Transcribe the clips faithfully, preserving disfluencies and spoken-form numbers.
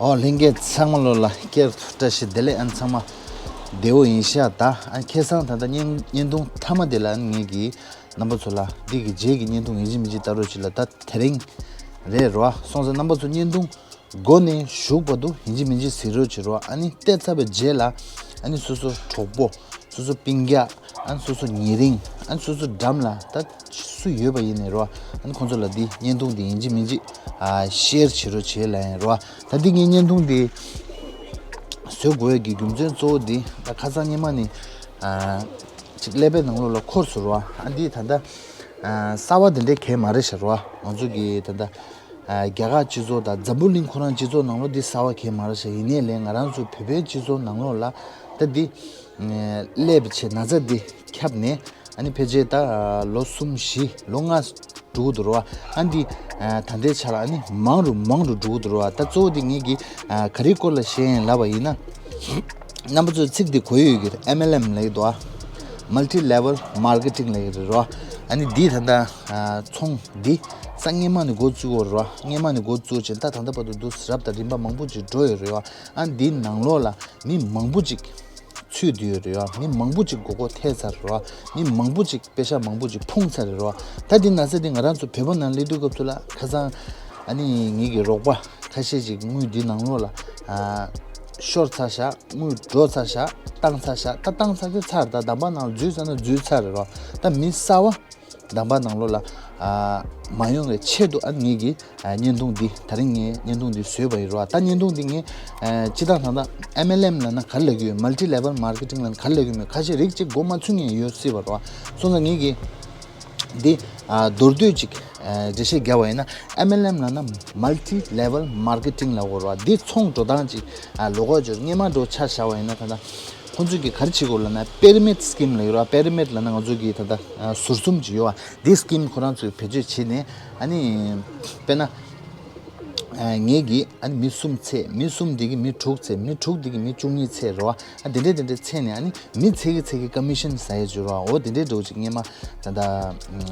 ཨོ་ལྷན་རྒྱས་ཚང་མ་ལོ་ལ་བསྐྱར་དུ་བཀྲ་ཤིས་བདེ་ལེགས། ཨ་ཚང་མ་བདེ་བོ་ཡིན་ཤག་ད་ཨ་ཁ་སང་ད་ལྟ་བརྙན་བརྙན་ཐུང་མཐའ་མ་དེ་ལ་ངེད་ཀྱིས་རྣམ་པ་ཚོ་ལ་འདི་གི་རྗེས་ཀྱི་བརྙན་ཐུང་ཡིན་གཅིག་མིན་གཅིག་ལྟ་རོགས་བྱེད་ལ། ད་དེ་རིང་རེད་རོ། སོང་ཙང་རྣམ་པ་ཚོ་བརྙན་ཐུང་འགོ་ནས་གཞུག་བར་དུ་ཡིན་གཅིག་མིན་གཅིག་གཟིགས་རོགས་བྱེད་རོ། ཨ་ནི་བལྟས་ཚར་བའི་རྗེས་ལ་ཨ་ནི་སོ་སོ་གྲོགས་པོ། སོ་སོ་སྤུན་ཀྱག་ཨ་ནི་སོ་སོ་ཉེ་རིང་། ཨ་ནི་སོ་སོ་འགྲམ་ལ་ད་སུ་ཡོད་པ་ཡིན་ནའི་རོ། ཨ་ནི་ཁོང་ཚོ་ལ་འདི་བརྙན་ཐུང་འདི་ཡིན་གཅིག་མིན་གཅིག་ཨ་ཤེར་བྱེད་རོགས་བྱེད་ལ་ཡིན་རོ། ད་འདི་ངའི་བརྙན་ཐུང་འདི་བཟོ་དགོས་ཀྱི་རྒྱུ་མཚན་གཙོ་བོ་འདི་ད་ཁ་སང་སྔོན་མ་ནས་ཨ་ཅིག་ཀླད་པའི་ནང་ལོགས་ལ་འཁོར་སོང་རོ། ཨ་འདི་ད་ལྟ་ཨ་གསར་བ་འདི་འདྲའི་གང་ཡང་མ་རེད་ཤག་རོ། ང་ཚོ་གི་ད་ལྟ་ཨ་རྒྱ་གར་སྤྱི་ཚོགས་དང་འཛམ་བུ་གླིང་ཁོ་རང་སྤྱི་ཚོགས་ནང་ལོགས་འདི་གསར་བ་གང་ཡང་མ་རེད་ཤག་ཡིན་ནའི་ལས་ང་རང་ཚོ་བོད་པའི་སྤྱི་ཚོགས་ནང་ལོགས་ལ་ད་འདི་ཀླད་པའི་ཆེད་ན་ཚ་འདི་ཁྱབ་ནས་ཨ་ནི་ཕལ་ཆེར་ད་ལོ་གསུམ་བཞི་ལོ་ལྔ་འགྲོ་གི་འདུག་རོ། ཨ་འདི་ད་ལྟའི་ཆ་ལ་ཨ་ནི་མང་རུ་མང་རུ་འགྲོ་གི་འདུག་རོ། ད་གཙོ་བོ་འདི་ངེད་ཀྱིས་ག་རེའི་སྐོར་ལ་བཤད་ཡིན་ལབ་པ་ཡིན་ན། རྣམ་པ་ཚོས་ཚིག་འདི་གོ་ཡོད་ཀྱི་རེད། ཨེམ་ཨེལ་ཨེམ་ལབ་ཀྱི་འདུག་ཨ། Multi Level Marketing ལབ་ཀྱི་རེད་རོ། ཨ་ནི་འདི་ད་ལྟ་ཚོང་འདི་སྔོན་མ་ནས་འགོ་བཙུགས་ཡོད་རོ། སྔོན་མ་ནས་འགོ་བཙུགས་བྱས་ད་ད་ལྟ་བར་དུ་འདུག་རབ་དང་རིམ་པ་མང་པོ་ཅིག་འགྲོ་ཡོད་རེད་བ། ཨ་འདི་ནང་ལོགས་ལ་མི་མང་པོ་ཅིག་ཚུད་བསྡད་ཡོད་རེད་ཡ། མི་མང་པོ་ཅིག་མགོ་སྐོར་ཐེབས་ཚར་རེད་བ། མི་མང་པོ་ཅིག་པེ་ཤག་མང་པོ་ཅིག་ཕུང་ཚར་རེད་བ། ད་འདི་ན་ཚ་འདི་ང་རང་ཚོ་བོད་པ་ནང་སླེབས་དུས་སྐབས་སུ་ལ་ཁ་སང་ཨ་ནི་ངེད་ཀྱི་རོགས་པ་ཁ་ཤས་ཅིག་དངུལ་འདི་ནང་ལོགས་ལ་ཨ་ཤོར་ཚར་ཤག་དངུལ་འགྲོ་ཚར་ཤག་བཏང་ཚར་ཤག་ད་བཏང་ཚར་གི་ཚར། ད་དམ་པ་ནང་འཛུལ་ཚར་ན་འཛུལ་ཚར་རེད་བ། ད་མི་གསར་བ་དམ་པ་ནང་ལོགས་ལ་ཨ་མ་ཡོང་བའི་ཆེད་དུ་ཨ་ངེད་ཀྱིས་ཨ་བརྙན་ཐུང་འདི་ད་རིང་ངས་བརྙན་ཐུང་འདི་བཟོས་པ་ཡིན་རོ། ད་བརྙན་ཐུང་འདི་ངས་ཨ་སྤྱིར་བཏང་ད་ལྟ་ཨེམ་ཨེལ་ཨེམ་ལབ་ན་ག་རེ་ལབ་ཀྱི་ཡོད། Multi Level Marketing ལབ་ན་ག་རེ་ལབ་ཀྱི་ཡོད་མེད་ཁ་ཤས་རིགས་གཅིག་མགོ་མ་ཚོས་མཁན་ཡོད་སྲིད་པ་རོ། སོང་ཙང་ངེད་ཀྱིས་འདི་ཨ་མདོར་བསྡུས་ཅིག་ཨ་འགྲེལ་བཤད་རྒྱབ་པ་ཡིན་ན། ཨེམ་ཨེལ་ཨེམ་ལབ་ན་Multi Level Marketing ལབ་དགོས་རོ། འདི་ཚོང་འགྲོ་སྟངས་ཅིག་ཨ་ལོགས་ཀ་ཅིག་སྔོན་མ་འགྲོ་ཆ་བཞག་པ་ཡིན་ན་ད་ལྟ་ཁོང་ཚོས་ཀྱིས་ག་རེ་བྱེད་དགོས་ལབ་ན། Pyramid Scheme ལབ་ཀྱི་རོ། Pyramid ལབ་ན་ང་ཚོ་གི་ད་ལྟ་ཟུར་གསུམ་ཅིག་ཡོད་བ། འདི་སི་ཀིམ་ཁོ་རང་ཚོས་བེད་སྤྱོད་བྱས་ནས་ཨ་ནི་དཔེར་ན་ཨ་ངེད་ཀྱིས་ཨ་ནི་མི་གསུམ་འཚོལ། མི་གསུམ་འདི་གིས་མི་དྲུག་འཚོལ། མི་དྲུག་འདི་གིས་མི་བཅུ་གཉིས་འཚོལ་རོ། ཨ་འདི་འདྲས་འདི་འདྲས་འཚོལ་ནས་ཨ་ནི་མི་ཚོ་གིས་ཚོ་གིས་ཀོ་མི་ཤན་ཟ་ཡས་བྱེད་རོ། འོ་འདི་འདྲས་འདྲ་བོ་ཅིག་སྔོན་མ་ད་ལྟ་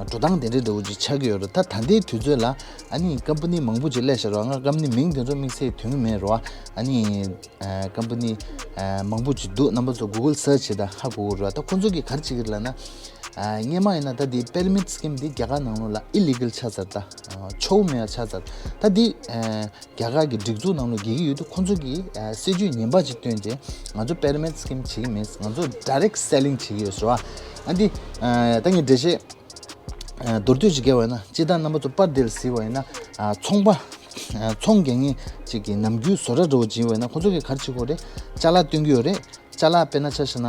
འགྲོ་སྟངས་འདི་འདྲས་འདྲ་བོ་ཅིག་ཆགས་ཀྱི་ཡོད་རེད། ད་ད་ལྟའི་དུས་ཚོད་ལ་ཨ་ནི་ཀམ་པ་ནི་མང་པོ་ཅིག་སླེབས་ཤག་རོ། ང་ཀམ་པ་ནི་མིང་དེ་ཚོ་དམིགས་བསལ་དོན་གྱི་མེད་རོ། ཨ་ནི་ཨ་ཀམ་པ་ནི་ཨ་མང་པོ་ཅིག་འདུག་རྣམ་པ་ཚོ་གུ་གལ་སར་ཆི་བྱས་ད་ཧ་གོ་གི་རེད་བ། ད་ཁོང་ཚོ་གིས་ག་རེ་བྱེད་ཀྱི་རེད་ལབ་ན། ཨ་སྔོན་མ་ཡིན་ན་ད་དེ་པེ་ར་མིཌ་སི་ཀིམ་དེ་རྒྱ་གར་ནང་ལོགས་ལ་ཨི་ལི་གལ་ཆགས་ཚར། ད་ཨ་ཆོག་མེད་ཡ་ཆགས་ཚར། ད་དེ་ཨ་རྒྱ་གར་གྱི་སྒྲིག་འཛུགས་ནང་ལོགས་འགལ་གྱི་ཡོད་དུས་ཁོང་ཚོ་གིས་ཨ་སྲིད་ཇུས་ངན་པ་ཅིག་བཏོན་རྗེས་ང་ཚོ་པེ་ར་མིཌ་སི་ཀིམ་བྱེད་ཀྱི་མེད། ང་ཚོ་ཌའི་རེག་སེ་ལིང་བྱེད་ཀྱི་ཡོད་ཟེར་བ། ཨ་འདི་ཨ་ད་ངས་འགྲེལ་བཤད་ཨ་མདོར་བསྡུས་ཅིག་བརྒྱབ་པ་ཡིན་ན། སྤྱིར་བཏང་རྣམ་པ་ཚོ་པར་འདིར་གཟིགས་པ་ཡིན་ན། ཨ་ཚོང་པ་ཨ་ཚོང་རྒྱག་མཁན་ཅིག་གི་ནམ་རྒྱུན་བཟོ་གྲྭ་འདྲ་བོ་ཅིག་ཡིན་པ་ཡིན་ན་ཁོང་ཚོ་གིས་ག་རེ་བྱེད་ཀྱི་ཡོད་རེད། ཅ་ལག་སྟོན་གྱི་ཡོད་རེད། ཅ་ལག་དཔེར་ན་ཆ་བཞག་ན་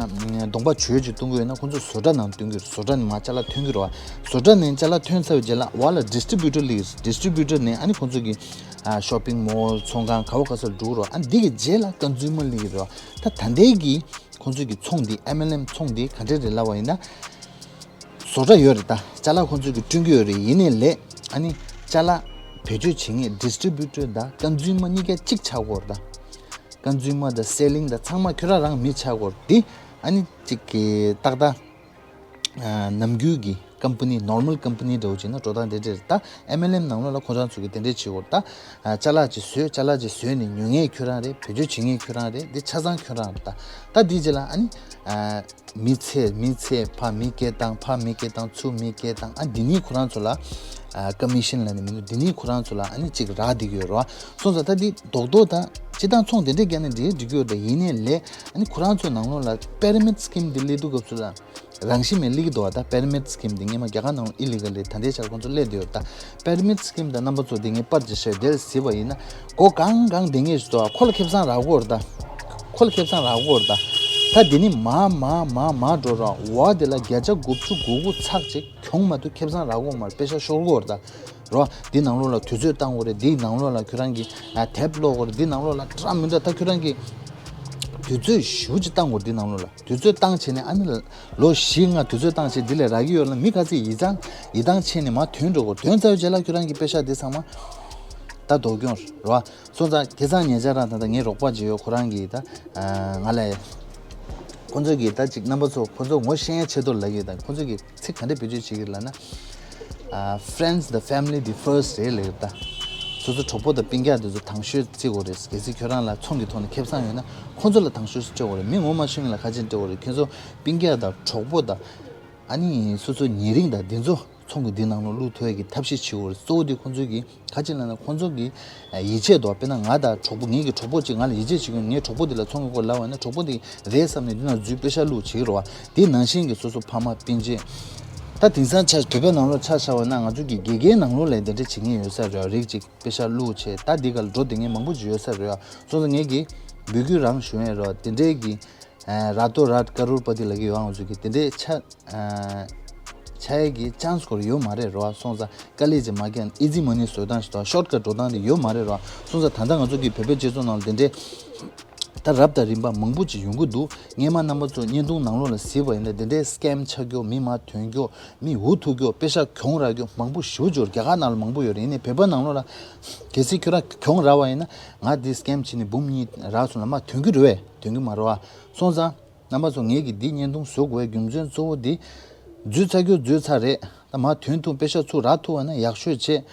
གདོང་པ་བྱོས་ཅིག་གཏོང་གི་ཡོད་ན་ཁོང་ཚོ་བཟོ་གྲྭ་ནང་སྟོན་གྱི་རེད། བཟོ་གྲྭ་ནས་མར་ཅ་ལག་ཐོན་གྱི་རེད་བ། བཟོ་གྲྭ་ནས་ཅ་ལག་ཐོན་ཚར་བའི་རྗེས་ལ་འོག་ལ་ཌིས་ཊི་བྷིའུ་ཊར་སླེབས་ཀྱི་རེད། ཌིས་ཊི་བྷིའུ་ཊར་ནས་ཨ་ནི་ཁོང་ཚོ་གི་ཨ་ཤོ་པིང་མོལ་ཚོང་ཁང་ག་བ་ག་སར་འགྲོ་གི་རེད་བ། ཨ་འདི་གི་རྗེས་ལ་ཀོན་སུ་མར་སླེབས་ཀྱི་རེད་བ། ད་ད་ལྟའི་གི་ཁོང་ཚོ་གི་ཚོང་འདི་ཨེམ་ཨེལ་ཨེམ་ཚོང་འདི་ག་འདྲས་རེད་ལབ་པ་ཡིན་ན། བཟོ་གྲྭ་ཡོད་རེད། ད་ཅ་ལག་ཁོང་ཚོ་གིས་བསྐྲུན་གྱི་ཡོད་རེད། ཡིན་ནའི་ལས་ཨ་ནི་ཅ་ལག་བེད་སྤྱོད་བྱེད་མཁན་ཌིས་ཊི་བྷིའུ་ཊར་དང་ཀོན་སུ་མར་གཉིས་ཀ་གཅིག་ཆགས་ཀྱི་ཡོད་རེད། ད་ཀོན་སུ་མར་དང་སེ་ལིང་དང་ཚང་མ་ཁྱོད་རང་རང་མི་ཆགས་ཀྱི་ཡོད་རེད། དེ་ཨ་ནི་གཅིག་གི་ཏག་ཏག་ཨ་ནམ་རྒྱུན་གྱི་ཀམ་པ་ནི་ནོར་མལ་ཀམ་པ་ནི་འདྲ་བོ་བྱས་ན་འགྲོ་སྟངས་དེ་འདྲས་རེད། ད་ཨེམ་ཨེལ་ཨེམ་ནང་ལོགས་ལ་ཁོ་རང་ཚོ་གིས་དེ་འདྲས་བྱེད་ཀྱི་ཡོད་རེད། ད་ཅ་ལག་ཅིག་བཟོས། ཅ་ལག་ཅིག་བཟོས་ནས་ཉོ་མཁན་ཁྱོད་རང་རེད། བེད་སྤྱོད་བྱེད་མཁན་ཁྱོད་རང་རེད། འདི་ཆ་ཚང་ཁྱོད་རང་རེད། ད་ད་འདི་རྗེས་ལ་ཨ་ནི་ཨ་མི་ཚེ་མི་ཚེ་ཕར་མི་སྐད་བཏང་། ཕར་མི་སྐད་བཏང་། ཚུར་མི་སྐད་བཏང་། ཨ་འདི་ནི་ཁོ་རང་ཚོ་ལ་ཨ་ཀོ་མི་ཤན་ལབ་ནི་མི་འདུག་འདི་ནི་ཁོ་རང་ཚོ་ལ་ཨ་ནི་གཅིག་རག་བསྡད་ཀྱི་ཡོད་རེད་བ། སོང་ཙང་ད་འདི་རྡོག་རྡོག་ད་སྤྱིར་བཏང་ཚོང་དེ་འདྲས་བརྒྱབ་ནས་འགྲིག་འགྲིག་གི་ཡོད་རེད། ད་ཡིན་ནའི་ལས་ཨ་ནི་ཁོ་རང་ཚོའི་ནང་ལོགས་ལ་པེ་ར་མིཌ་སི་ཀིམ་འདི་སླེབས་དུས་སྐབས་སུ་ལ་རང་བཞིན་མེད་སླེབས་ཀྱི་འདུག་བ། ད་པེ་ར་མིཌ་སི་ཀིམ་འདི་སྔོན་མ་རྒྱ་གར་ནང་ལ་ཨི་ལི་གལ་རེད། ད་ལྟའི་ཆར་ཁོང་ཚོ་སླེབས་བསྡད་ཡོད་རེད། ད་པེ་ར་མིཌ་སི་ཀིམ་དང་རྣམ་པ་ཚོ་འདི་ངས་པར་ཅིག་བཞག་དེར་གཟིགས་པ་ཡིན་ན་སྒོ་གང་གང་བསྡད་མཁན་ཞིག་འདུག་བ། ཁོ་ལ་ཁེ་བཟང་རག་གི་ཡོད་རེད། ད་ཁོ་ལ་ཁེ་བཟང་རག་གི་ཡོད་རེད། ད་ད་འདི་ནི་མར་མར་མར་མར་འགྲོ་ར། འོ་དེ་ལ་བརྒྱ་ཆ་དགུ་བཅུ་གོ་དགུ་ཚེག་ཅིག་གྱོང་མ་གཏོགས་ཁེ་བཟང་རག་གི་ཡོད་མ་རེད། པེ་ཤག་ཤོར་གྱི་ཡོད་རེད། ད་རོ། འདི་ནང་ལོགས་ལ་དུས་ཚོད་བཏང་དགོས་རེད། འདི་ནང་ལོགས་ལ་ཁྱོད་རང་གིས་ཨ་དེབ་ཀློག་དགོས་རེད། འདི་ནང་ལོགས་ལ་འདྲ་མི་འདྲ་ད་ཁྱོད་རང་གིས་དུས་ཚོད་ཞེ་པོ་ཅིག་བཏང་དགོས་རེད། འདི་ནང་ལོགས་ལ་དུས་ཚོད་བཏང་བྱས་ནས་ཨ་ནི་ལོ་བཞི་ལྔ་དུས་ཚོད་བཏང་བྱས་འདི་ལས་རག་གི་ཡོད་ལ། མི་ག་ཚོད་ཡིད་ཚང་ཡིད་ཐང་ཆད་ནས་མར་ཐོན་འགྲོ་དགོས། ཐོན་ཚར་བའི་རྗེས་ལ་ཁྱོད་རང་གིས་པེ་ཤག་འདི་ཚང་མ་ད་ལྡོག་གྱོང་རེད་བ། སོང་ཙང་ཁ་སང་ཉེ་ཆར་རང་ད་ལྟ་ངའི་རོགས་པ་ཅིག་ཡོད། ཁོ་རང་གིས་ད་ང་ལ་ཁོང་ཚོ་གིས་ད་ཅིག་རྣམ་པ་ཚོ་ཁོང་ཚོ་ངོ་ཤེས་ཡ་ཆེད་དུ་ལབ་ཀྱི་ཡོད། ད་ཁོང་ཚོ་གིས་ཚིག་ག་འདྲ་བེད་སྤྱོད་བྱེད་ཀྱི་ལབ་ན། ཨ་friends the family the first རེད་ལབ་ཀྱི་ཡོད། ད་ སོ་སོ་གྲོགས་པོ་དང་སྤུན་ཀྱག་དེ་ཚོ་དང་ཤོས་བརྩི་དགོས་རེད། གལ་སྲིད་ཁྱོད་རང་ལ་ཚོང་གི་ཐོག་ནས་ཁེ་བཟང་ཡོད་ན་ཁོང་ཚོ་ལ་དང་ཤོས་སྤྲོད་དགོས་རེད། མི་ངོ་མ་ཤེས་མཁན་ལ་ཁ་ཆེན་སྤྲོད་དགོས་རེད། ཁྱོད་ཚོ་སྤུན་ཀྱག་དང་གྲོགས་པོ་དང་ཨ་ནི་སོ་སོ་ཉེ་རིང་དང་དེ་ཚོ་ཚོང་གི་འདི་ནང་ལོགས་བླུག་ཐུབ་ཡས་ཀྱི་ཐབས་ཤེས་བྱེད་དགོས་རེད། གཙོ་བོ་དེ་ཁོང་ཚོ་གི་ཁ་ཆེན་ལབ་ན་ཁོང་ཚོ་གི་ཡིད་ཆེས་དོ། དཔེར་ན་ང་དང་གྲོགས་པོ་ངེད་ཀྱི་གྲོགས་པོ་གཅིག་ང་ལ་ཡིད་ཆེས་བྱེད་མཁན་ངའི་གྲོགས་པོ་དེ་ལ་ཚོང་གི་སྐོར་ལབ་པ་ཡིན་ན་གྲོགས་པོ་དེ་རེད་བསམ་ནས་འདི་ནང་འཛུལ་པེ་ཤ་བླུག་བྱེད་ཀྱི་རེད་བ། དེ་ནང་བཞིན་གྱི་སོ་སོ་ཕ་མ་སྤུན་མཆེད། ད་དེང་སང་ཆ་བོད་པའི་ནང་ལོགས་ཆ་བཞག་པ་ན་ང་ཚོ་གི་དགེ་རྒན་ནང་ལོགས་ལ་དེ་འདྲ་བྱེད་མཁན་ཡོད་ས་རེད། རིགས་གཅིག་པེ་ཤ་བླུག་བྱས་ད་འདི་ག་ལ་འགྲོ་བསྡད་མཁན་མང་པོ་ཅིག་ཡོད་ས་རེད། སོང་ཙང་ངས་ཀྱི་འབོད་སྐུལ་རང་ཞུ་ཡས་རེད། དེ་འདྲའི་གི་ར་ཏོ་ར་ཀ་རོར་པ་ཏི་ལབ་ཀྱི་ཡོད། ང་ཚོ་གི་དེ་འདྲའི་ཆ་ཆ་ཡས་ཀྱི་ཅན་སི་སྐོར་ཡོད་མ་རེད་རེད། སོང་ཙང་དཀའ་ལས་ཅིག་མ་རྒྱག་ཨི་ཛི་མ་ནི་བཟོ་སྟངས་ཤིག་དང་ཤོར་ཀ་ཊི་འགྲོ་སྟངས་དེ་ཡོད་མ་རེད་རེད། སོང་ཙང་ད་ལྟ་ང་ཚོ་གི་བོད་པའི་སྤྱི་ཚོགས་ནང་ལ་དེ་འདྲའི་ད་རབ་དང་རིམ་པ་མང་པོ་ཅིག་ཡོང་གི་འདུག་སྔས་མ་རྣམ་པ་ཚོ་བརྙན་ཐུང་ནང་ལོགས་ལ་གཟིགས་པ་ཡིན་ན་དེ་འདྲའི་སི་ཀེམ་ཆགས་རྒྱུ། མི་མར་ཐོན་རྒྱུ། མི་འུ་ཐུག་རྒྱུ། པེ་ཤ་གྱོང་རག་རྒྱུ་མང་པོ་ཞེ་པོ་ཅིག་ཡོད་རེད། རྒྱ་གར་ནང་ལ་མང་པོ་ཡོད་རེད། ཡིན་ནའི་བོད་པ་ནང་ལོགས་ལ་གལ་སྲིད་ཁྱོད་རང་གྱོང་རག་པ་ཡིན་ན་ང་འདི་སི་ཀེམ་བྱས་ནས་འབུམ་གཉིས་རག་སོང་ལབ་མར་ཐོན་གྱི་རེད་པས། ཐོན་གྱི་མ་རེད་པ། སོང་ཙང་རྣམ་པ་ཚོ་ངེད་ཀྱིས་འདི་བརྙན་ཐུང་བཟོ་དགོས་པའི་རྒྱུ་མཚན་གཙོ་བོ་འདི། འཛུལ་ཚར་རྒྱུ་འཛུལ་ཚར་རེད། ད་མར་ཐོན་ཐུབ་པེ་ཤ་ཚུར་རག་ཐུབ་པ་ན་ཡག་ཤོས་བྱས།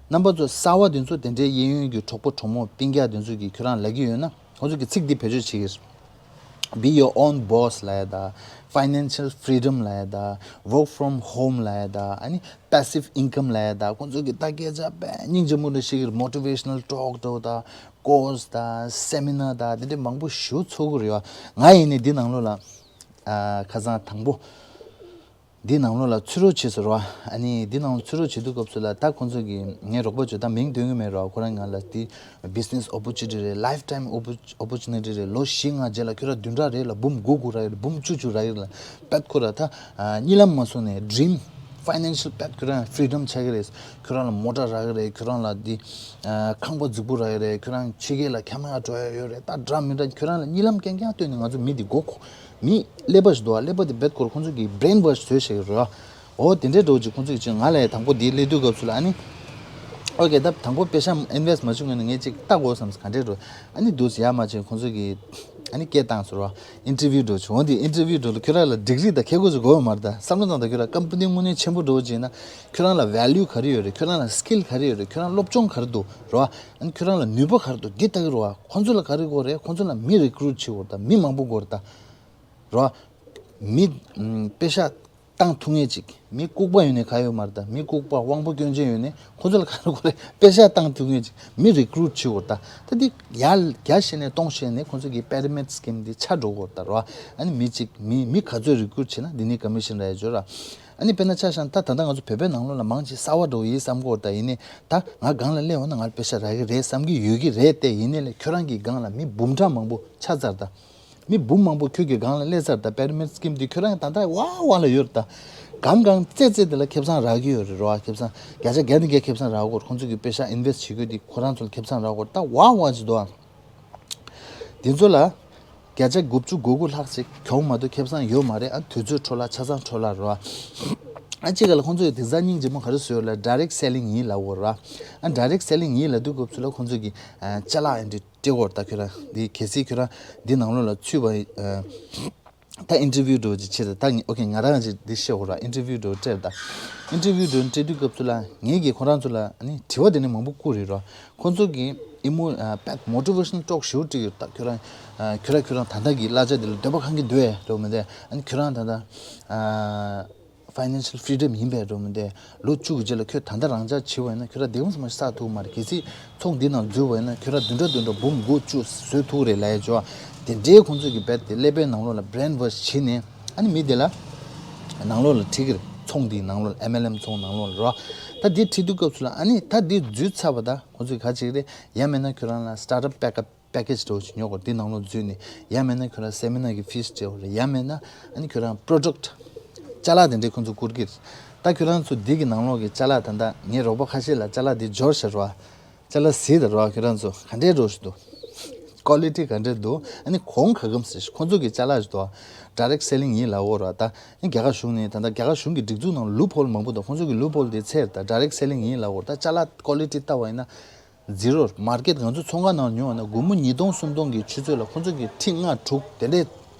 རྣམ་པ་ཚོ་གསར་པ་དེ་ཚོ་དེ་འདྲའི་གཡས་གཡོན་གྱི་གྲོགས་པོ་གྲོགས་མོ་སྤུན་ཀྱག་དེ་ཚོ་གིས་ཁྱོད་རང་ལབ་ཀྱི་ཡོད་ན་ཁོང་ཚོ་གི་ཚིག་འདི་བེད་སྤྱོད་བྱེད་ཀྱི་རེད། Be your own boss ལབ་ཡ་ད། Financial freedom ལབ་ཡ་ད། Work from home ལབ་ཡ་ད། ཨ་ནི་passive income ལབ་ཡ་ད། ཁོང་ཚོ་གི་ད་སྐད་ཆ་དཔེ་སྙིང་རྗེ་མོ་འདྲ་ཞིག་གི་motivational talk འདྲ་བོ་ད། course ད་seminar ད་དེ་འདྲ་མང་པོ་ཞེ་པོ་ཚོགས་ཀྱི་རེད་པ། ང་ཡིན་ནའི་འདི་ནང་ལོགས་ལ་ཨ་ཁ་སང་དང་པོ་འདི་ནང་ལོགས་ལ་ཚུད་རོགས་བྱས་ཟེར་བ། ཨ་ནི་འདི་ནང་ལ་ཚུད་རོགས་བྱེད་དུས་སྐབས་སུ་ལ་ད་ཁོང་ཚོ་གིས་ངའི་རོགས་པ་ཚོས་ད་མིང་འདོན་གྱི་མེད་རོགས། ཁོ་རང་ང་ལ་འདི་business opportunity རེད། lifetime opportunity རེད། ལོ་བཞི་ལྔ་རྗེས་ལ་ཁྱོད་རང་བདུན་ཕྲག་རེ་ལ་འབུམ་དགུ་དགུ་རག་གི་རེད། འབུམ་བཅུ་བཅུ་རག་གི་རེད་ལ། པད་ཁོ་ར་ད་གཉིད་ལམ་མ་སོང་ནས་dream financial path ཁྱོད་རང་freedom ཆགས་ཀྱི་རེད། ཁྱོད་རང་ལ་མོ་ཊ་རག་གི་རེད། ཁྱོད་རང་ལ་འདི་ཁང་པ་རྫིག་པོ་རག་གི་རེད། ཁྱོད་རང་ཕྱི་རྒྱལ་ལ་ཁྱམས་ཡག་འགྲོ་ཡ་ཡོད་རེད། ད་འདྲ་མི་འདྲ་ཁྱོད་རང་ལ་གཉིད་ལམ་རྐྱང་རྐྱང་སྟོན་ནས་ང་ཚོ་མི་འདི་མགོ་ཁོ་མི་ཀླད་པ་ཞིག་འདུག་ཨ། ཀླད་པ་འདི་རྦད་ཁོ་ར་ཁོང་ཚོ་གིས་brainwash བཟོས་བཞག་གི་རེད། འོ་དེ་འདྲའི་འགྲོ་ཅིག་ཁོང་ཚོ་གིས་ཅིག་ང་ལ་ཡ་དང་པོ་འདི་སླེབས་དུས་སྐབས་སུ་ལ་ཨ་ནི། ཨོ་ཀེ་ད་དང་པོ་པེ་ཤ་invest མ་བྱུང་ངས་ནི་ངས་ཅིག་ལྟ་དགོས་བསམ་ག་འདྲས་འགྲོ། ཨ་ནི་འདུག་ཡ་མ་བྱས་ཁོང་ཚོ་གིས་ཨ་ནི་སྐད་བཏང་ཟེར་བ། interview འགྲོ་བྱུང་། འོ་འདི་interview འགྲོ་ལ་ཁྱོད་རང་ལ་degree དང་ཁྱད་གོས་ཟེར་དགོས་པ་མ་རེད། ད་བསམ་བློ་བཏང་ད་ཁྱོད་རང་company དངོས་གནས་ཆེན་པོ་འགྲོ་བྱས་ན་ཁྱོད་རང་ལ་value ག་རེ་ཡོད་རེད། ཁྱོད་རང་ལ་skill ག་རེ་ཡོད་རེད། ཁྱོད་རང་སློབ་སྦྱོང་ག་རེ་འདུག་རེད་བ། ཨ་ནི་ཁྱོད་རང་ལ་ནུས་པ་ག་རེ་འདུག་འདི་ལྟ་གི་རེད་བ། ཁོང་ཚོ་ལ་ག་རེ་དགོས་རེད། ཁོང་ཚོ་ལ་མི་recruit བྱེད་དགོས་རེད། ད་མི་མང་པོ་དགོས་རེད་ད། རེད་བ། མི་ཨམ་པེ་ཤ་བཏང་ཐུབ་མཁན་ཅིག་མི་ལྐུགས་པ་ཡོད་ནས་ག་ཡོད་མ་རེད། ད་མི་ལྐུགས་པ་དབང་པོ་སྐྱོན་ཅན་ཡོད་ནས་ཁོང་ཚོ་ལ་ག་རེ་དགོས་རེད། པེ་ཤ་བཏང་ཐུབ་མཁན་ཅིག་མི་recruit བྱེད་དགོས་རེད་ད། ད་འདི་ཡར་བརྒྱ་བཤད་ནས་སྟོང་བཤད་ནས་ཁོང་ཚོ་གི་pyramid scheme འདི་ཆགས་འགྲོ་གི་རེད་ད། རེད་བ། ཨ་ནི་མི་གཅིག་མི་མི་ག་ཚོད་recruit བྱས་ན་འདི་ནས་commission རག་ཡ་ཅིག་ཡོད་ར། ཨ་ནི་དཔེར་ན་ཆ་བཞག་ན་ད་ད་ལྟ་ང་ཚོ་བོད་པའི་ནང་ལོགས་ལ་མང་ཆེ་གསར་པ་འདྲ་བོ་ཡིན་བསམ་གྱི་ཡོད་རེད། ད་ཡིན་ནའི་ད་ང་སྒང་ལ་སླེབས་འོང་ན་ང་ལ་པེ་ཤ་རག་གི་རེད་བསམ་གྱི་ཡོད་ཀྱི་རེད་དེ། ཡིན་ནའི་ལས་ཁྱོད་རང་གི་སྒང་ལ་མི་འབུམ་ཕྲག་མང་པོ་ཆགས་ཚར་ད། མི་འབུམ་མང་པོ་ཁྱོད་ཀྱི་སྒང་ལ་སླེབས་ཚར་ད། pyramid scheme འདི་ཁྱོད་རང་ད་ལྟ་ཝ་ཝ་ལ་ཡོད་རེད་ད། གང་གང་རྩེ་རྩེ་དེ་ལ་ཁེ་བཟང་རག་གི་ཡོད་རེད། རེད་བ། ཁེ་བཟང་བརྒྱ་ཆ་བརྒྱ་ནས་བརྒྱ་ཁེ་བཟང་རག་གི་ཡོད་རེད། ཁོང་ཚོ་གི་པེ་ཤ་invest བྱེད་དགོས་དེ་ཁོ་རང་ཚོ་ལ་ཁེ་བཟང་རག་གི་ཡོད་རེད་ད། ཝ་ཝ་ཅིག་འདུག་ཨ། དེ་ཚོ་ལ་བརྒྱ་ཆ་དགུ་བཅུ་གོ་དགུ་ལྷག་ཅིག་གྱོང་མ་གཏོགས་ཁེ་བཟང་ཡོད་མ་རེད། ཨ་དུས་ཚོད་འཕྲོ་བརླག་ཆ་ཚང་འཕྲོ་བརླག་རེད་བ། ཨ་གཅིག་ག་ལ་ཁོང་ཚོ་ཡི་དེང་སང་སྙིང་རྗེ་མོ་ག་རེ་བཟོས་ཡོད་ལ་direct selling ཡིན་ལབ་ཡོད་རེད་བ། ཨ་direct selling ཡིན་ལབ་དུས་སྐབས་སུ་ལ་ཁོང་ཚོ་གི་ཨ་ཅ་ལག་ཨེ་འདྲ་སྤྲད་ཡོད་རེད་ད། ཁྱོད་རང་འདི་གལ་སྲིད་ཁྱོད་རང་འདི་ནང་ལོགས་ལ་ཚུད་པ་ཨ། ད་interview འདྲ་བོ་ཅིག་བྱེད་ད། ད་ངས་okay ང་རང་ཅིག་འདི་བཤད་དགོས་ར། interview འདྲ་བོ་སྤྲད་ད། interview འདྲ་བོ་སྤྲད་དུས་སྐབས་སུ་ལ་ངས་ཀྱིས་ཁོ་རང་ཚོ་ལ་ཨ་ནི་དྲི་བ་དེ་ནི་མང་པོ་བསྐུར་ཡོད་ར། ཁོ་ཚོ་གིས་ཨི་མོ་ཨ་དཔེ་motivational talk ཞེ་པོ་སྤྲད་ཡོད་ད། ཁྱོད་རང་ཨ་ཁྱོད་རང་ཁྱོད་རང་ད་ལྟ་གི་གླ་ཆ་དེ་ལ་འདོད་པ་ཁེངས་ཀྱི་འདུག་ཨེ་འདྲ་བོ་མི་འདུག་ཨ་ནི་ཁྱོད་རང་ད་ལྟ་ཨ་financial freedom ཡིན་པས་འགྲོ་མི་འདུག་ལོ་བཅུ་གི་རྗེས་ལ་ཁྱོད་ད་ལྟ་རང་འཇགས་བྱེད་པ་ཡིན་ན་ཁྱོད་རང་སྡིག་པ་ཚང་མ་བསགས་ཐུབ་མ་རེད། གལ་སྲིད་ཚོང་འདི་ནང་འཛུལ་བ་ཡིན་ན་ཁྱོད་རང་བདུན་ཕྲག་བདུན་ཕྲག་འབུམ་དགུ་བཅུ་བཟོ་ཐུབ་རེད་ལབ་ཡ་ཅོ། དེ་འདྲའི་ཁོང་ཚོས་ཀྱི་རྦད་དེ་ཀླད་པའི་ནང་ལོགས་ལ་brainwash བྱས་ནས་ཨ་ནི་མི་དེ་ལ་ནང་ལོགས་ལ་ཁྲིད་ཀྱི་རེད། ཚོང་འདིའི་ནང་ལོགས་ལ་MLM ཚོང་ནང་ལོགས་ལ་རོ། ད་འདི་ཁྲིད་དུས་སྐབས་སུ་ལ་ཨ་ནི་ད་འདི་འཛུལ་ཚར་བ་ད་ཁོང་ཚོས་ག་བྱེད་ཀྱི་རེད། ཡང་མིན་ན་ཁྱོད་རང་ལ་startup package package འདྲ་བོ་ཞིག་ཉོ་དགོས། དེ་ནང་ལོགས་འཛུལ་ནས་ཡང་མིན་ན་ཁྱོད་རང་seminar གི་fees སྤྲད་དགོས་རེད། ཡང་མིན་ན་ཨ་ནི་ཁྱོད་རང་product ཅ་ལག་དེ་འདྲའི་ཁོང་ཚོ་བསྐུར་གྱི་རེད། ད་ཁྱོད་རང་ཚོ་འདི་གི་ནང་ལོགས་ཀྱི་ཅ་ལག་ད་ལྟ་ངའི་རོགས་པ་ཁ་ཤས་ལ་ཅ་ལག་འདི་འབྱོར་ཤག་རོ། ཅ་ལག་གཟིགས་དང་རོ། ཁྱོད་རང་ཚོ་ག་འདྲའི་འདྲ་བོ་ཞིག་འདུག quality ག་འདྲ་འདུག་ཨ་ནི་གོང་ག་གམ་ཟེར་ཁོང་ཚོ་གི་ཅ་ལག་ཞིག་འདུག direct selling ཡིན་ལབ་ཡོད་རེད་བ། ད་ཨ་ནི་རྒྱ་གར་གཞུང་ནས་ད་ལྟ་རྒྱ་གར་གཞུང་གི་སྒྲིག་འཛུགས་ནང་loophole མང་པོ་འདུག་ཁོང་ཚོ་གི་loophole དེ་ཚར་ད་direct selling ཡིན་ལབ་ཡོད་རེད། ད་ཅ་ལག་quality ལྟ་བ་ཡིན་ན་zero། market ང་ཚོ་ཚོང་ཁང་ནང་ཉོ་བ་ན་སྒོར་མོ་ཉིས་སྟོང་སུམ་སྟོང་གི་ཆུ་ཚོད་ལ་ཁོང་ཚོ་གི་ཁྲི་ལྔ་དྲུག་དེ་འདྲའི་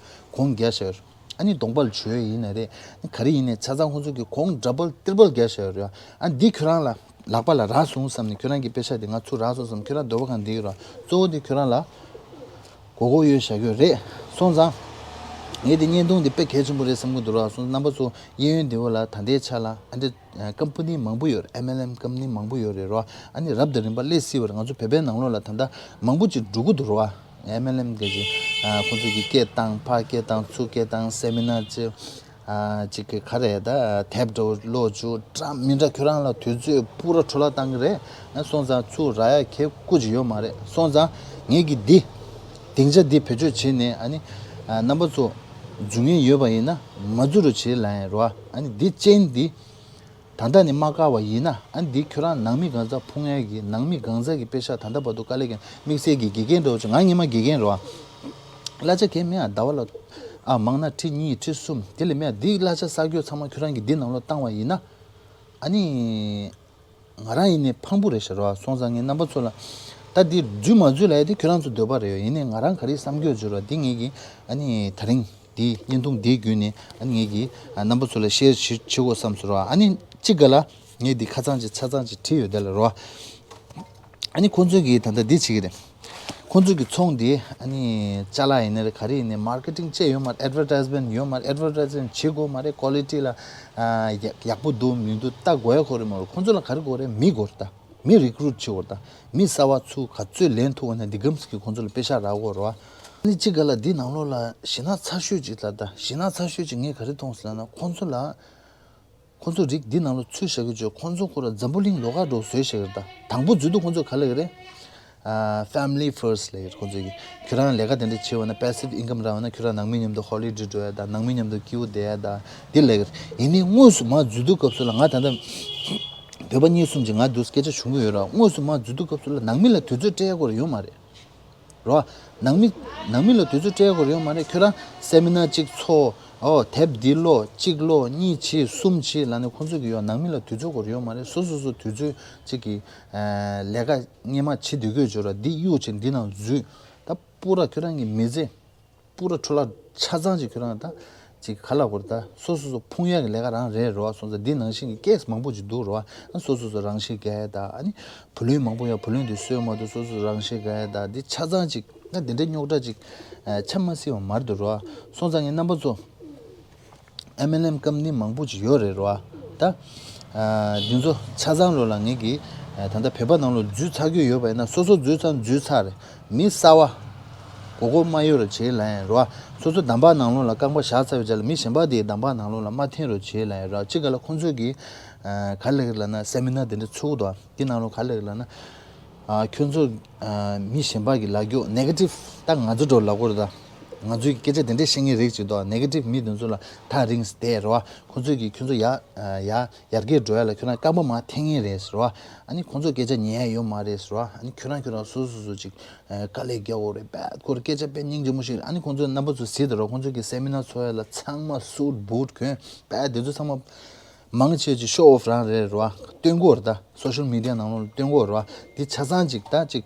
གོང་རྒྱག་བཞག་ཡོད་རེད། ཨ་ནི་གདོང་པ་ལ་བྱོས་ཡིན་ན་རེད། ག་རེ་ཡིན་ནའི་ཆ་ཚང་ཁོང་ཚོ་གི་གོང་double triple རྒྱག་བཞག་ཡོད་རེད། ཨ་འདི་ཁྱོད་རང་ལ་ ལག་པ་ལ་རག་སོང་བསམ་ནས། ཁྱོད་རང་གི་པེ་ཤག་དེ་ང་ཚུར་རག་སོང་བསམ། ཁྱོད་རང་འདོད་པ་གང་འདི་ཡོད་ར། གཙོ་བོ་དེ་ཁྱོད་རང་ལ་མགོ་སྐོར་ཡོད་བཞག་ཡོད་རེད། སོང་ཙང་ངས་དེ་བརྙན་ཐུང་འདི་དཔེ་གལ་ཆེན་པོ་རེད་བསམ་གྱི་འདུག་ར། སོང་ཙང་རྣམ་པ་ཚོ་གཡས་གཡོན་འདི་བོ་ལ་ད་ལྟའི་ཆ་ལ་ཨ་འདྲ་ཀམ་པ་ནི་མང་པོ་ཡོད་རེད། ཨེམ་ཨེལ་ཨེམ་ཀམ་པ་ནི་མང་པོ་ཡོད་རེད་ར། ཨ་ནི་རབ་དང་རིམ་པ་སླེབས་སྲིད་པ་རེད། ང་ཚོ་བོད་པའི་ནང་ལོགས་ལ་ད་ལྟ་མང་པོ་ཅིག་འགྲོ་གི་འདུག་ར། ཨེམ་ཨེལ་ཨེམ་གི་ཅིག་ཁོང་ཚོ་གི་སྐད་བཏང་། ཕར་སྐད་བཏང་། ཚུར་སྐད་བཏང་། སེ་མི་ནར་ཅིག་ཨ་ཅིག་གི་ག་རེ་ད་དེབ་འདྲ་བོ་ཀློག་བཅུག་འདྲ་མི་འདྲ། ཁྱོད་རང་ལ་དུས་ཚོད་པུ་ར་འཕྲོ་བརླག་བཏང་གི་རེད། ཨ་སོང་ཙང་ཚུར་རག་ཡ་གལ་ཁུ་ཅིག་ཡོད་མ་རེད། སོང་ཙང་ངས་ཀྱི་འདི་སྡིངས་ཆ་འདི་བེད་སྤྱོད་བྱས་ནས། ཨ་ནི་ཨ་རྣམ་པ་ཚོ་འཛུལ་མཁན་ཡོད་པ་ཡིན་ན་མ་འཛུལ་རོགས་བྱེད་ལབ་ཡ་རོ། ཨ་ནི་འདི་ཅན་འདི་ད་ལྟ་ནས་མ་བཀག་པ་ཡིན་ན། ཨ་ནི་འདི་ཁྱོད་རང་ནང་མི་གང་ཟག་ཕུང་ཡ་གི། ནང་མི་གང་ཟག་གི་པེ་ཤག་ད་ལྟ་བར་དུ་དཀའ་ལས་ཀྱང་དམིགས་བསལ་གྱི་དགེ་རྒན་འདྲ་བོ་ཅིག་ང་སྔོན་མ་དགེ་རྒན་རོ། གླ་ཆ་གས་མེད་ཨ། ཟླ་བ་ལ་ཨ་མང་ན་ཁྲི་གཉིས་ཁྲི་གསུམ་དེ་ལས་མེད་ཨ། འདི་གླ་ཆ་གསར་སྐྱོད་ཚང་མ་ཁྱོད་རང་གིས་འདི་ནང་ལོགས་བཏང་བ་ཡིན་ན། ཨ་ནི་ང་རང་ཡིན་ནའི་ཕངས་པོ་རེད་ཤག་རོ། སོང་ཙང་ངས་རྣམ་པ་ཚོ་ལ་ད་འདི་འཛུལ་མ་འཛུལ་ལབ་ཡ་དེ་ཁྱོད་རང་ཚོ་འདོད་པ་རེད་ཡོད། ཡིན་ནའི་ང་རང་ག་རེ་བསམ་རྒྱུ་བརྗོད་རོ། འདི་ངེད་ཀྱི་ཨ་ནི་ད་རིང་འདི་བརྙན་ཐུང་འདི་བརྒྱུད་ནས་ཨ་ནི་ངེད་ཀྱི་ཨ་རྣམ་པ་ཚོ་ལ་ཤེར་བྱེད་བྱེད་དགོས་བསམ་སོང་རོ། ཨ་ནི་གཅིག་ག་ལ་ངས་འདི་ཁ་ཚང་ཅིག་ཆ་ཚང་ཅིག་བྲིས་ཡོད་དེ་ལ་རོ། ཨ་ནི་ཁོང་ཚོས་ཀྱིས་ད་ལྟ་འདི་བྱེད་ཀྱི་རེད། ཁོང་ཚོས་ཀྱི་ཚོང་འདི་ཨ་ནི་ཅ་ལག་ཡིན་ནའི་རེད། ག་རེ་ཡིན་ནའི་མར་ཀེ་ཊིང་བྱས་ཡོད་མ་རེད། ཨེཌ་ཝར་ཊའིཛ་མེན་ཊི་ཡོད་མ་རེད། ཨེཌ་ཝར་ཊའིཛ་མེན་ཊི་བྱེད་དགོས་མ་རེད། ཀོ་ལི་ཊི་ལ་ཨ་ཡག་ཡག་པོ་འདུག་མི་འདུག་ལྟ་དགོས་ཡ་ཁོ་རེ་མ་རེད། ཁོང་ཚོ་ལ་ག་རེ་དགོས་རེད། མི་དགོས་རེད་ད། མི་རི་ཀུ་རུཊ་བྱེད་དགོས་རེད་ད། མི་གསར་པ་ཚུར་ག་ཚོད་ལེན་ཐུབ་པ་ན་འདི་གམ་ཟིག་གིས་ཁོང་ཚོ་ལ་པེ་ཤག་རག་དགོས་རེད་བ། ཨ་ནི་གཅིག་ག་ལ་འདི་ནང་ལོགས་ལ་ཞེད་སྣང་ཚ་ཤོས་ཅིག་ལ་ད་ཞེད་སྣང་ཚ་ཤོས་ཅིག་ངས་ག་རེ་མཐོང་སོང་ལབ་ན། ཁོང་ཚོ་ལ་ཁོང་ཚོ་རིགས་འདི་ནང་ལ་ཚུད་བཞག་གི་ཆོག་ཁོང་ཚོ་ཁོ་ར་འཛམ་བུ་གླིང་ལོགས་ཀ་འགྲོ་བཟོས་བཞག་གི་རེད་ད། དང་པོ་འཛུལ་དུས་ཁོང་ཚོ་ག་ལབ་ཀྱི་རེད། ཨ་ཕེ་མི་ལི་ཕར་སི་ཊི་ལབ་ཀྱི་རེད། ཁོང་ཚོ་གིས་ཁྱོད་རང་ལས་ཀ་དེ་འདྲ་བྱེད་འོ་ན་པེ་སིབ་ཨིན་ཀམ་རག་འོ་ན་ཁྱོད་རང་ནང་མི་མཉམ་དུ་ཧོ་ལི་ཌེ་འགྲོ་ཡ་ད། ནང་མི་མཉམ་དུ་སྐྱིད་པོ་བསྡད་ཡ་ད། འདི་ལབ་ཀྱི་རེད། ཡིན་ནའི་དངོས་སུ་མར་འཛུལ་དུས་སྐབས་སུ་ལ་ང་ད་ལྟ་བོད་པ་གཉིས་གསུམ་ཅིག་ང་འདུག་སྐད་ཆ་བྱུང་གི་ཡོད་ར། དངོས་སུ་མར་འཛུལ་དུས་སྐབས་སུ་ལ་ནང་མི་ལ་དུས་ཚོད་སྤྲད་ཡ་སྐོར་ཡོད་མ་རེད། རོ། ནང་མི་ནང་མི་ལ་དུས་ཚོད་སྤྲད་དགོས་ཡོད་མ་རེད། ཁྱོད་རང་སེ་མི་ནར་གཅིག་ཚོགས། ཨོ་དེབ་འདི་ཀློག་གཅིག་ཀློག་གཉིས་བྱེད་གསུམ་བྱེད་ལབ་ནས་ཁོང་ཚོ་གི་ཡོད། ནང་མི་ལ་དུས་ཚོད་དགོས་ཡོད་མ་རེད། སོ་སོ་སོ་དུས་ཚོད་གཅིག་གི་ཨ་ལས་ཀ་སྔས་མ་བྱེད་སྡོད་དགོས་བྱོས་ར། འདི་གཡུག་བྱས་འདི་ནང་འཛུལ། ད་པུ་ར་ཁྱོད་རང་གི་མི་ཚེ་པུ་ར་འཕྲོ་བརླག་ཆ་ཚང་ཅིག་ཁྱོད་རང་ད་ཅིག་ག་ལ་གོ་ར། ད་སོ་སོ་སོ་ཕུང་ཡག་གི་ལས་ཀ་རང་རེད་རོ། སོང་ཙང་འདི་ནང་བཞིན་གྱི་ཀེ་སི་མང་པོ་ཅིག་འདུག་རོ། སོ་སོ་སོ་རང་ཤི་རྒྱག་ཡ་ད། ཨ་ནི་བུ་ལོན་མང་པོ་ཡོད། བུ་ལོན་དེ་གསོད་མ་ཐུབ། སོ་སོ་རང་ཤི་རྒྱག་ཡ་ད། འདི་ཆ་ཚང་ཅིག་ན་འདི་འདྲའི་རྙོག་དྲ་ཅིག་ཨ་ཆ་མ་སྲིད་པ་མ་རེད་འདུག་རོ། སོང་ཙང་ངས་རྣམ་པ་ཚོ་ཨེམ་ཨེལ་ཨེམ་ཀམ་པ་ནི་མང་པོ་ཅིག་ཡོད་རེད་རོ། ད་ཨ་འདི་ཚོ་ཆ་ཚང་ལོ་ལ་ངེད་ཀྱིས་ཨ་ད་ལྟ་བོད་པ་ནང་ལོ་འཛུལ་ཚར་རྒྱུ་ཡོད་པ་ཡིན་ན་སོ་སོ་འཛུལ་ཚར་འཛུལ་ཚར་རེད། མི་གསར་བ་མགོ་སྐོར་མ་གཡོག་རོགས་བྱེད་ལབ་ཡིན་རོ། སོ་སོ་འདམ་བག་ནང་ལོགས་ལ་རྐང་པ་བཞག་ཚར་བའི་རྗེས་ལ་མི་གཞན་པ་དེའི་འདམ་བག་ནང་ལོགས་ལ་མ་འཐེན་རོགས་བྱེད་ལབ་ཡིན་རོ། གཅིག་ག་ལ་ཁོང་ཚོས་ཀྱིས་ཨ་ག་ལེར་ལབ་ན་སེ་མི་ནར་དེ་འདྲ་ཚུགས་འདུག་དེ་ནང་ལོགས་ག་ལེར་ལབ་ན། ཨ་ཁྱོད་ཚོ་ཨ་མི་གཞན་པ་གི་ལབ་རྒྱུ་ནེ་གེ་ཊིབ་ད་ང་ཚོ་འགྲོ་ལབ་དགོས་རེད་ད། ང་ཚོའི་སྐད་ཆ་དེ་འདྲས་བཤད་མཁན་རིགས་ཅིག་འདུག་ནེ་གེ་ཊིབ་མི་དེ་ཚོ་ལ་ཐག་རིང་བསྡད་རོ། ཁོང་ཚོས་ཀྱིས་ཁྱོད་ཚོ་ཡར་ཨ་ཡར་ཡར་རྒྱས་འགྲོ་ཡ་ལ་ཁྱོད་རང་རྐང་པ་མར་འཐེན་མཁན་རེད་ཟེར་བ། ཨ་ནི་ཁོང་ཚོ་སྐད་ཆ་ཉན་ཡ་ཡོད་མ་རེད་ཟེར་བ། ཨ་ནི་ཁྱོད་རང་ཁྱོད་རང་སོ་སོ་སོ་ཅིག་ཨ་དཀའ་ལས་རྒྱག་དགོས་རེད། དཔེ་ཁོ་རང་སྐད་ཆ་དཔེ་སྙིང་རྗེ་མོ་ཞིག་རེད། ཨ་ནི་ཁོང་ཚོས་རྣམ་པ་ཚོ་གཟིགས་དང་རོ། ཁོང་ཚོ་གི་སེ་མི་ནར་ཚོགས་ཡ་ལ་ཚང་མ་སུཊ་བུཊ་གྱོན་དཔེ་དེ་ཚོ་ཚང་མ་མང་ཆེ་ཅིག་ཤོ་ཨོཕ་རང་རེད་རོ། སྟོན་གོ་རེད་ད། སོ་ཤལ་མི་ཌི་ཡ་ནང་ལོགས་ལ་སྟོན་གོ་རེད་བ། འདི་ཆ་ཚང་ཅིག་ད་ཅིག་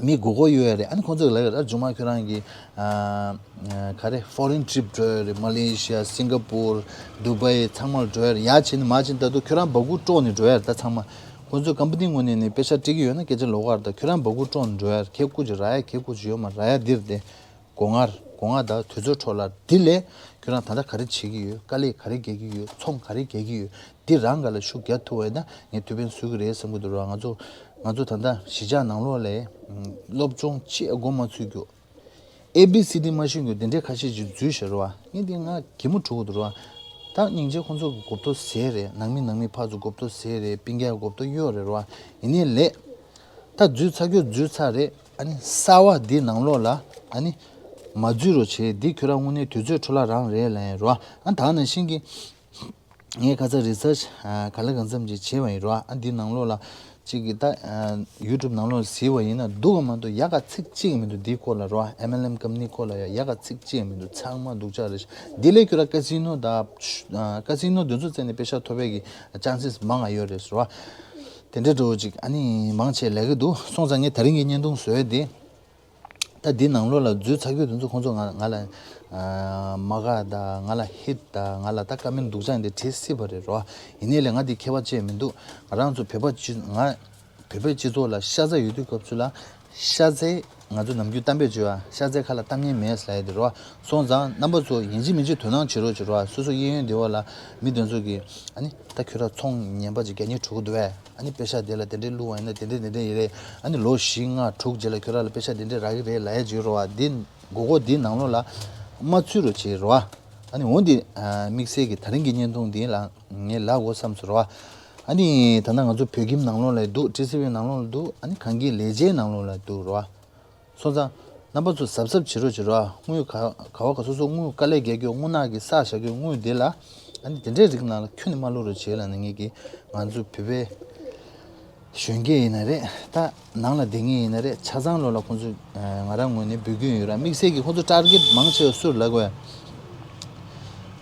མི་མགོ་སྐོར་གཡོག་ཡ་རེད། ཨ་ནི་ཁོང་ཚོས་ལབ་ཡོད་ར། རྗུ་མ་ཁྱོད་རང་གི་ཨ་ཨ་ག་རེ་ཕོ་རིན་ཊི་རིབ་འགྲོ་ཡ་རེད། མ་ལེ་ཤི་ཡ་སིང་ག་པུར་དུ་བའི་ཚང་མ་ལ་འགྲོ་ཡ་རེད། ཡར་ཕྱིན་ནས་མར་ཕྱིན་ད་དུང་ཁྱོད་རང་སྦ་ཁུག་དཀྲོགས་ནས་འགྲོ་ཡ་རེད་ད་ཚང་མ། ཁོང་ཚོས་ཀམ་པ་ནི་ངོས་ནས་ནི་པེ་ཤ་སྤྲད་ཀྱི་ཡོད་ན་སྐད་ཆ་ལོགས་ཀ་རེད་ད། ཁྱོད་རང་སྦ་ཁུག་དཀྲོགས་ནས་འགྲོ་ཡ་རེད། ཁེ་ཁུ་ཅིག་རག་ཡ་ཁེ་ཁུ་ཅིག་ཡོད་མ་རེད། རག་ཡ་འདི་རེད་དེ། སྒོ་ང་སྒོ་ང་དང་དུས་ཚོད་འཕྲོ་བརླག་འདི་ལས་ཁྱོད་རང་ད་ལྟ་ག་རེ་བྱེད་ཀྱི་ཡོད། དཀའ་ལས་ག་རེ་རྒྱག་གི་ཡོད། ཚོང་ག་རེ་རྒྱག་གི་ཡོད། འདི་རང་ག་ལ་ཤུགས་རྒྱག་ཐུབ་པ་ཡིན་ན་ངས་ཐུགས་ཕན་གསོས་ཀྱི་རེད་བསམ་གྱི་འདུག་ར། ང་ཚོ་ང་ཚོ་ད་ལྟ་གཞིས་ཆགས་ནང་ལོགས་ལ་སློབ་སྦྱོང་ཅི་ཡང་འགོ་མ་ཚུགས་རྒྱུ། ཨེ་བི་སི་ཌི་མ་ཤེས་རྒྱུ་དེ་འདྲའི་ཁ་ཤས་ཅིག་འཛུལ་ཤག་ར་བ། ངས་འདི་ང་གད་མོ་བྲུ་གི་འདུག་ར་བ། ད་སྙིང་རྗེ་ཁོང་ཚོ་གི་གོ་བརྡ་ཟེར་རེད། ནང་མི་ནང་མི་ཕར་ཚུར་གོ་བརྡ་ཟེར་རེད། སྤུན་ཀྱག་གོ་བརྡ་གཡོག་རེད་ར་བ། ཡིན་ནའི་ལས། ད་འཛུལ་ཚར་རྒྱུ་འཛུལ་ཚར་རེད། ཨ་ནི་གསར་བ་འདི་ནང་ལོགས་ལ་ཨ་ནི་མ་འཛུལ་རོགས་བྱེད། འདི་ཁྱོད་རང་དངོས་གནས་དུས་ཚོད་འཕྲོ་བརླག་རང་རེད་ལབ་ཡིན་རོ། ཨ་ད་ནང་བཞིན་གྱི་ངས་ཁ་ཚ་རི་སར་ཆི་ཨ་ག་ལེ་གང་འཚམ་ཅིག་བྱས་པ་ཡིན་རོ། ཨ་འདི་ནང་ལོགས་ལ་གཅིག་གིས་ད་ཨ་ཡུ་ཊུབ་ནང་ལོགས་ལ་གཟིགས་པ་ཡིན་ན་སྡུག་ག་མ་གཏོགས་ཡག་ག་ཚིག་གཅིག་ཡང་མི་འདུག་འདིའི་སྐོར་ལ་རོ། ཨེམ་ཨེལ་ཨེམ་ཀམ་པ་ནིའི་སྐོར་ལ་ཡ་ཡག་ག་ཚིག་གཅིག་ཡང་མི་འདུག་ཚང་མ་སྡུག་ཅག་རེད་ཤག་འདི་ལས་ཁྱོད་རང་ཀ་སི་ནོ་དང་ཨ་ཀ་སི་ནོ་འདི་ཚོ་བཙལ་ནས་པེ་ཤ་ཐོབ་པའི་གི་ཅན་སེས་མང་ང་ཡོད་རེད་ཟེར་བ། དེ་འདྲ་འདྲ་བོ་ཅིག་ཨ་ནི་མང་ཆེ་ལས་ཀྱི་འདུག་སོང་ཙང་ངས་ད་རིང་གི་བརྙན་ཐུང་བཟོས་ཏེ། ད་འདི་ནང་ལོགས་ལ་འཛུལ་ཚར་རྒྱུ་དེ་ཚོ་ཁོང་ཚོ་ང་ང་ལ་ཨ་མ་དགའ་ད་ང་ལ་ཧེཊ་ད་ང་ལ་ད་བཀའ་མོལ་སྡུག་ཅག་འདི་བྲིས་སྲིད་པ་རེད་རོ། ཡིན་ནའི་ལས་ང་འདི་ཁྱད་པར་ཅི་ཡང་མི་འདུག་ང་རང་ཚོ་བོད་པ་སྤྱི་ང་བོད་པའི་སྤྱི་ཚོགས་ལ་ཤ་ཚ་ཡོད་དུས་སྐབས་སུ་ལ་ཤ་ཚའི་ང་ཚོ་ནམ་རྒྱུན་གཏམ་དཔེ་བརྗོད་ཨ་ཤ་ཚའི་ཁ་ལ་གཏམ་ངན་མེད་ཟེར་ཡ་དེ་རོ། སོང་ཙང་རྣམ་པ་ཚོ་ཡིན་གཅིག་མིན་གཅིག་དོ་སྣང་བྱེད་རོགས་བྱེད་རོ། སོ་སོ་གཡས་གཡོན་སྡེ་བ་ལ་མི་དེ་ཚོ་གིས་ཨ་ནི་ད་ཁྱོད་རང་ཚོང་ངན་པ་ཅིག་རྒྱག་སྙིང་བྲོ་གི་འདུག་བས། ཨ་ནི་པེ་ཤག་དེ་ལ་དེ་འདྲའི་བླུགས་པ་ཡིན་ན་དེ་འདྲའི་དེ་འདྲའི་ཡིན་རེད། ཨ་ནི་ལོ་བཞི་ལྔ་དྲུག་རྗེས་ལ་ཁྱོད་རང་ལ་པེ་ཤག་དེ་འདྲའི་རག་གི་རེད་ལབ་ཡ་ཅིག་ཡོད་རེད་བ། འདི་མགོ་སྐོར་འདིའི་ནང་ལོགས་ལ་མ་ཚུད་རོགས་བྱེད་རོགས་བ། ཨ་ནི་འོ་འདི་དམིགས་བསལ་གྱི་ད་རིང་གི་བརྙན་ཐུང་འདི་ལ་ངས་ལབ་དགོས་བསམ་སོང་རོགས་བ། ཨ་ནི་ད་ལྟ་ང་ཚོ་བོད་ཁྱིམ་ནང་ལོགས་ལ་འདུག་ཊི་སི་ཝི་ནང་ལོགས་ལ་འདུག་ཨ་ནི་གངས་སྐྱིད་ལས་བྱེད་ནང་ལོགས་ལ་འདུག་རོགས་བ། སོང་ཙང་རྣམ་པ་ཚོ་གཟབ་གཟབ་བྱེད་རོགས་བྱེད་རོགས། དངུལ་ག་ག་བ་ག་སོ་སོ་དངུལ་དཀའ་ལས་རྒྱག་རྒྱུ་དངུལ་ནག་གི་བསགས་བཞག་རྒྱུ་དངུལ་དེ་ལ་ཨ་ནི་དེ་འདྲའི་རིགས་ནང་ལ་ཁྱོན་ནས་མ་བླུག་རོགས་བྱེད་ལབ་ནས་ངེད་ཀྱིས་ང་ཚོ་བོད་པའི་གཞོན་སྐྱེས་ཡིན་ན་རེད། ད་ནང་ལ་བསྡད་མཁན་ཡིན་ན་རེད། ཆ་ཚང་ལོ་ལ་ཁོང་ཚོས་ང་རང་ངོས་ནས་འབོད་སྐུལ་ཡོད་ར། དམིགས་བསལ་གྱི་ཁོང་ཚོ་ཊར་གེཊ་མང་ཆེ་བ་སུར་ལབ་དགོས།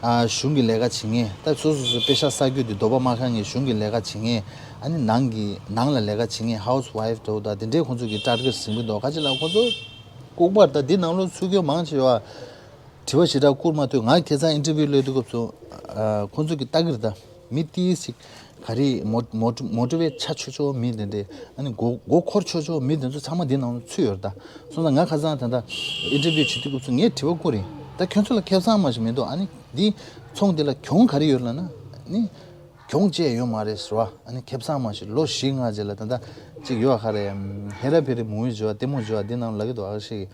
ཨ་གཞུང་གི་ལས་ཀ་བྱེད་མཁན་ད་སོ་སོ་སོ་པེ་ཤག་བསགས་རྒྱུ་དེ་དོ་པ་མ་ཁང་གི་གཞུང་གི་ལས་ཀ་བྱེད་མཁན། ཨ་ནི་ནང་གི་ནང་ལ་ལས་ཀ་བྱེད་མཁན་ཧའུ་སི་ཝའི་ཕི་འདྲ་བོ་ད་དེ་འདྲའི་ཁོང་ཚོ་གི་ཊར་གེཊ་ཟིན་གྱི་འདུག་ཁ་ཅིག་ལ་ཁོང་ཚོ་ལྐུགས་པར་ད་འདི་ནང་ལོགས་ཚུད་རྒྱུ་མང་ཆེ་བ་དྲི་བ་ཞེ་དྲག་བསྐུར་མ་ཐུབ། ང་ཁ་སང་ཨིན་ཊར་བིའུ་སླེབས་དུས་སྐབས་སུ་ཨ་ཁོང་ཚོ་གི་ལྟ་གིར་ད་མི་ཏིས་ཞིག་ག་རེ་མོ་མོ་མོ་ཊི་ཝེཊ་ཆགས་ཆོག་ཆོག་མི་དེ་འདྲས། ཨ་ནི་མགོ་མགོ་འཁོར་ཆོག་ཆོག་མི་དེ་ཚོ་ཚང་མ་འདི་ནང་ལ་ཚུད་ཡོད་རེད་ད། སོང་ཙང་ང་ཁ་སང་ད་ལྟ་ཨིན་ཊར་བིའུ་བྱེད་དུས་སྐབས་སུ་ངས་དྲི་བ་བསྐུར་ཡིན། ད་ཁྱོད་ཚོ་ལ་ཁེ་བཟང་མ་ཞིག་མི་འདུག་ཨ་ནི་འདི་ཚོང་འདི་ལ་གྱོང་ག་རེ་ཡོད་ལབ་ན་ཨ་ནི་གྱོང་བཅས་ཡོད་མ་རེད་ཟེར་བ། ཨ་ནི་ཁེ་བཟང་མ་ཞིག་ལོ་བཞི་ལྔ་རྗེས་ལ་ད་ལྟ་གཅིག་ཡོད་ཨ་ཁ་རེད། ཧེ་ར་ཕེ་རི་མུ་བི་བརྗོད་པ་ལྟད་མོ་བརྗོད་པ་འདི་ནང་ལ་གི་འདུག་ཨ་ཤེ་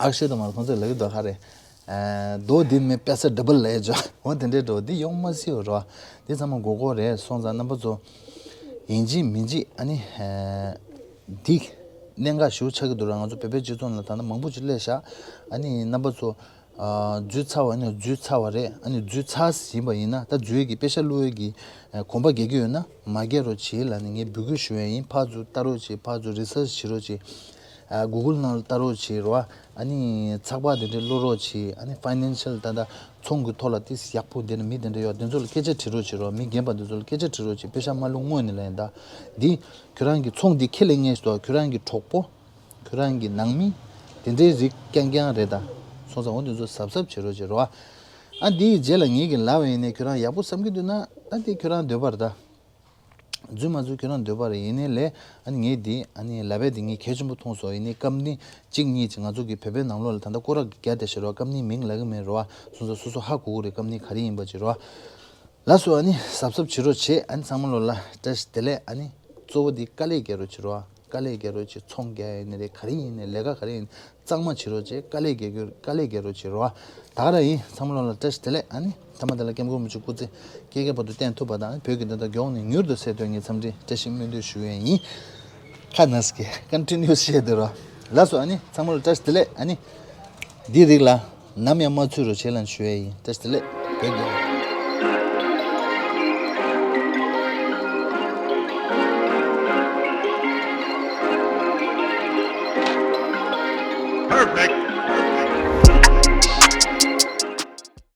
ཨ་ཤེ་དུ་མར་ཁོང་ཚོས་ལབ་ཀྱི་འདུག་ཧ་རེ། ཨ་दो दिन में पैसा डबल ལབ་ཡ་འོ་དེ་འདྲའི་འགྲོ་འདི་ཡོང་མ་སྲིད་རོ། འདི་ཚང་མ་མགོ་སྐོར་རེད། སོང་ཙང་རྣམ་པ་ཚོ་ཡིན་གཅིག་མིན་གཅིག་ཨ་ནི་ཨ་འདི་གནད་འགག་ཞེ་པོ་ཆགས་ཀྱི་འདུག་ར། ང་ཚོ་བོད་པའི་སྤྱི་ཚོགས་ནང་ལ་ད་ལྟ་མང་པོ་ཅིག་སླེབས་ཤག་ཨ་ནི་རྣམ་པ་ཚོ་ཨ་འཛུལ་ཚར་བ་ནི་འཛུལ་ཚར་བ་རེད། ཨ་ནི་འཛུལ་ཚར་ཟིན་པ་ཡིན་ན་ད་འཛུལ་གྱི་པེ་ཤ་བླུག་ཡས་ཀྱི་ཨ་གོམ་པ་རྒྱག་གི་ཡོད་ན་མ་རྒྱག་རོགས་བྱེད་ལབ་ནས་ངས་འབོད་སྐུལ་ཞུ་ཡས་ཡིན། ཕར་ཚུར་ལྟ་རོགས་བྱེད། ཕར་ཚུར་རི་སར་ཆི་བྱེད་རོགས་བྱེད། ཨ་གུ་གུལ་ནང་ལ་ལྟ་རོགས་བྱེད་རོགས། ཨ་ནི་ཚགས་པར་དེ་འདྲའི་ཀློག་རོགས་བྱེད། ཨ་ནི་ཕའི་ནན་ཤལ་ད་ལྟ་ཚོང་གི་ཐོག་ལ་ཏིས་ཡག་པོ་དེ་ནི་མི་དེ་འདྲ་ཡོད་དེ་ཚོ་ལ་སྐད་ཆ་དྲི་རོགས་བྱེད་རོགས། མི་རྒན་པ་དེ་ཚོ་ལ་སྐད་ཆ་དྲི་རོགས་བྱེད། པེ་ཤ་མ་བླུག་སྔོན་ནས་ལ་ཡིན་ད། འདི་ཁྱོད་རང་གི་ཚོང་འདི་ཁས་ལེན་ངེས་སོ། ཁྱོད་རང་གི་གྲོགས་པོ་ཁྱོད་རང་གི་ནང་མི་དེ་འདྲའི་རིགས་རྐྱང་རྐྱང་རེད་ད། སོང་ཙང་འོ་དེ་ཚོ་གཟབ་གཟབ་བྱེད་རོགས་བྱེད་རོགས། ཨ་འདིའི་རྗེས་ལ་ངེད་ཀྱི་ལབ་པ་ཡིན་ནས་ཁྱོད་རང་ཡག་པོ་བསམ་གྱི་འདུག་ན་ད་འདི་ཁྱོད་རང་འདོད་པར་ད། འཛུལ་མ་འཛུལ་ཁྱོད་རང་འདོད་པ་རེད། ཡིན་ནའི་ལས་ཨ་ནི་ངས་འདི་ཨ་ནི་ལབ་པའི་འདི་ངས་གལ་ཆེན་པོ་མཐོང་སོང་། ཡིན་ནའི་ཀམ་ནི་གཅིག་གཉིས་ཅིག་ང་ཚོ་གི་བོད་པའི་ནང་ལོགས་ལ་ད་ལྟ་སྐོར་ར་གི་རྒྱ་དེ་ཤི་རོ། ཀམ་ནི་མིང་ལབ་གི་མེད་རོ། སོ་སོ་སོ་སོ་ཧ་གོ་གི་རེད། ཀམ་ནི་ག་རེ་ཡིན་པ་ཅིག་རོ། ལགས་སོ། ཨ་ནི་གཟབ་གཟབ་བྱེད་རོགས་བྱེད། ཨ་ནི་ཚང་མ་ལོ་ལ་བཀྲ་ཤིས་བདེ་ལེགས། ཨ་ནི་གཙོ་བོ་འདི་དཀའ་ལས་རྒྱག་རོགས་བྱེད་རོགས། དཀའ་ལས་རྒྱག་རོགས་བྱེད། ཚོང་རྒྱག་ཡིན་ནི་རེད། ག་རེ་ཡིན་ནི་ལས་ཀ་ག་རེ་ཡིན་གཙང་མ་བྱེད་རོགས་བྱེད། དཀའ་ལས་རྒྱག་རྒྱུ་དཀའ་ལས་རྒྱག་རོགས་བྱེད་རོགས། ད་ག་རང་ཡིན། ཚང་མ་ལོ་ལ་བཀྲ་ཤིས་བདེ་ལེགས། ཨ་ནི་ཐ་མ་དེ་ལ་སྐྱབས་མགོན་རིན་པོ་ཆེ་སྐུ་ཚེ་སྐྱེས་རྒྱ་བར་དུ་བརྟན་ཐུབ་པ་དང་བོད་ཀྱི་བདེན་མཐའ་མགྱོགས་ནས་མྱུར་དུ་གསལ་དོན་ངས་འཚམས་འདྲི་བཀྲ་ཤིས་སྨོན་འདུན་ཞུ་ཡས་ཡིན། ཁ་ནས་ཀྱི་ཀོན་ཊི་ནིའུ་བཤད་དེ་རོ། ལགས་སོ། ཨ་ནི་ཚང་མ་ལ་བཀྲ་ཤིས་བདེ་ལེགས། ཨ་ནི་འདི་རིགས་ལ་ནམ་ཡང་མ་ཚུད་རོགས་བྱེད་ལབ་ཞུ་ཡས་ཡིན། བཀྲ་ཤིས་བདེ་ལེགས། བོད་རྒྱལ། Perfect.